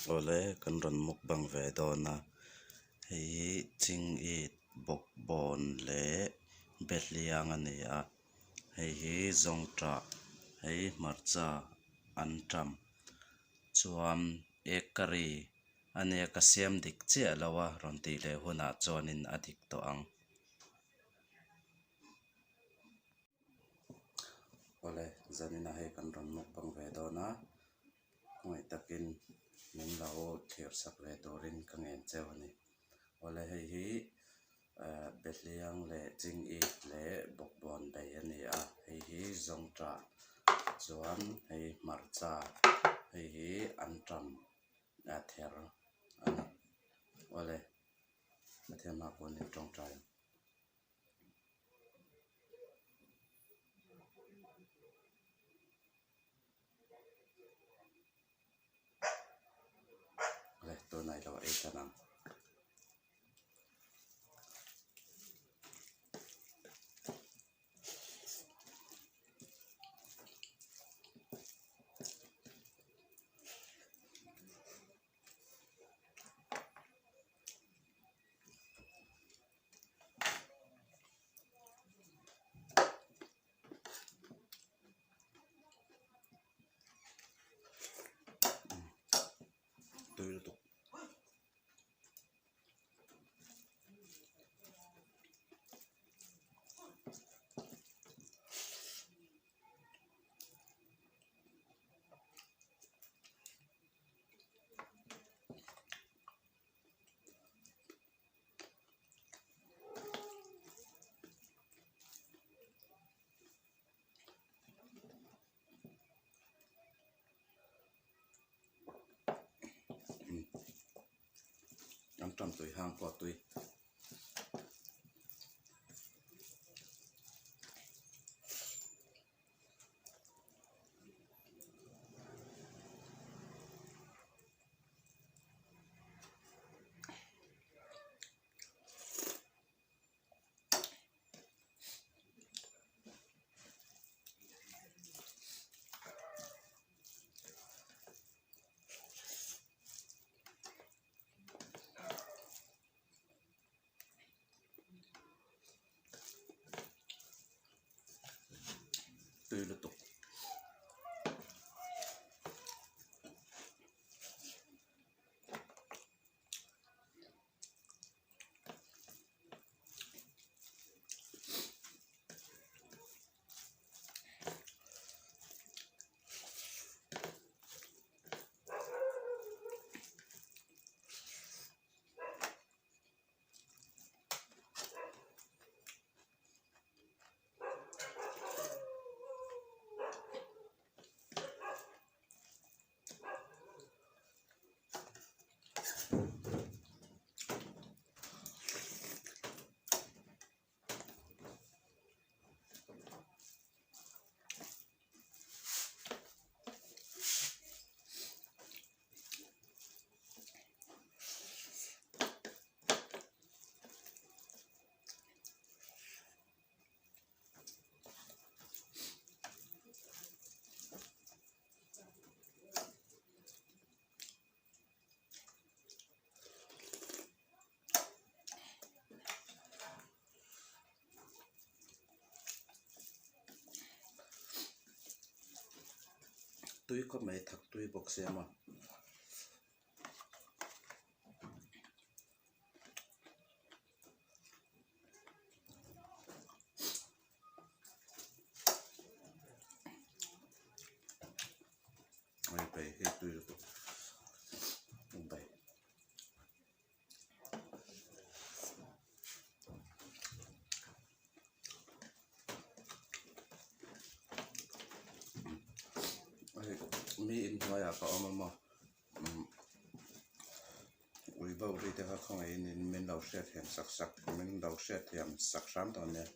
Awle kan rawn mukbang ve dawn a hei hi chingit bawkbawn leh behliang a ni a hei hi zawngṭah hei hmarcha an ṭam chuan egg curry a nia ka siam dik chiah lo a rawn tih leh hunah chuanin a dik tawh ang. Awle zaninah hei kan rawn mukbang ve dawn a khawngaih takin min lo thlir sak ve turin ka ngen cheu a ni. Awle hei hi eh behliang leh chingit leh bawkbawn bei a ni a hei hi zawngṭah chuan hei hmarcha hei hi anṭam a ther a ni. Awle Pathian hma pawhin in tawngtai ang. Le tunah i lo ei tan ang. Tui lutuk. An tam tui hang pawh a tui. Tui lutuk. Tui khawp mai thak tui bawk sia maw. Hei bai hi tui lutuk bai. Hei mi inhnuaiah ka awm a maw umm ui bo ri te kha khawngaihin min lo hriatthiam sak sak min lo hriatthiam sak hram dawn nia.